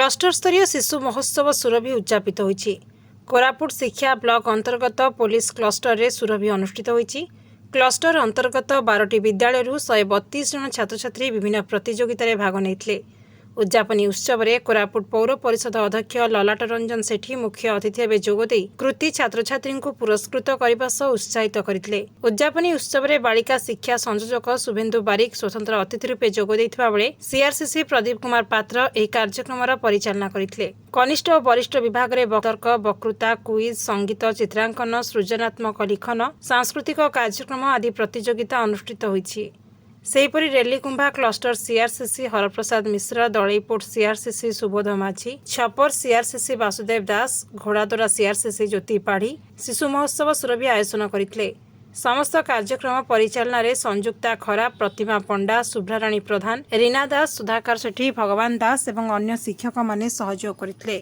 Cluster ସ୍ତରୀୟ ଶିଶୁ ମହୋତ୍ସବ ସୁରଭି ଉଦଯାପିତ ହୋଇଛି। କୋରାପୁଟ ଶିକ୍ଷା ବ୍ଲକ ଅନ୍ତର୍ଗତ ପୋଲିସ କ୍ଲଷ୍ଟରରେ ସୁରଭି ଅନୁଷ୍ଠିତ ହୋଇଛି। କ୍ଲଷ୍ଟର ଅନ୍ତର୍ଗତ 12ଟି ବିଦ୍ୟାଳୟରୁ 132 ଜଣ ଛାତ୍ରଛାତ୍ରୀ ବିଭିନ୍ନ ପ୍ରତିଯୋଗିତାରେ ଭାଗ ନେଇଥିଲେ। ଉଦ୍ଯାପନୀ ଉତ୍ସବରେ କୋରାପୁଟ ପୌର ପରିଷଦ ଅଧ୍ୟକ୍ଷ ଲଲାଟ ରଞ୍ଜନ ସେଠୀ ମୁଖ୍ୟ ଅତିଥି ଭାବେ ଯୋଗଦେଇ କୃତି ଛାତ୍ରଛାତ୍ରୀଙ୍କୁ ପୁରସ୍କୃତ କରିବା ସହ ଉତ୍ସାହିତ କରିଥିଲେ। ଉଦ୍ଯାପନୀ ଉତ୍ସବରେ ବାଳିକା ଶିକ୍ଷା ସଂଯୋଜକ ଶୁଭେନ୍ଦୁ ବାରିକ ସ୍ୱତନ୍ତ୍ର ଅତିଥି ରୂପେ ଯୋଗ ଦେଇଥିବା ବେଳେ ସିଆର୍ସିସି ପ୍ରଦୀପ କୁମାର ପାତ୍ର ଏହି କାର୍ଯ୍ୟକ୍ରମର ପରିଚାଳନା କରିଥିଲେ। କନିଷ୍ଠ ଓ ବରିଷ୍ଠ ବିଭାଗରେ ତର୍କ, ବକ୍ତୃତା, କୁଇଜ୍, ସଙ୍ଗୀତ, ଚିତ୍ରାଙ୍କନ, ସୃଜନାତ୍ମକ ଲିଖନ, ସାଂସ୍କୃତିକ କାର୍ଯ୍ୟକ୍ରମ ଆଦି ପ୍ରତିଯୋଗିତା ଅନୁଷ୍ଠିତ ହୋଇଛି। ସେହିପରି Relikumbha cluster CRCC Haraprasad Mishra, Daleipota CRCC Subodh Majhi, Chhapar CRCC Basudev Das, Ghodadora CRCC Jyoti Padhi ଶିଶୁ ମହୋତ୍ସବ ସୁରଭି ଆୟୋଜନ କରିଥିଲେ। ସମସ୍ତ କାର୍ଯ୍ୟକ୍ରମ ପରିଚାଳନାରେ ସଂଯୁକ୍ତା ଖରା, ପ୍ରତିମା ପଣ୍ଡା, ଶୁଭ୍ରାରାଣୀ ପ୍ରଧାନ, ରୀନା ଦାସ, ସୁଧାକର ସେଠୀ, ଭଗବାନ ଦାସ ଏବଂ ଅନ୍ୟ ଶିକ୍ଷକମାନେ ସହଯୋଗ କରିଥିଲେ।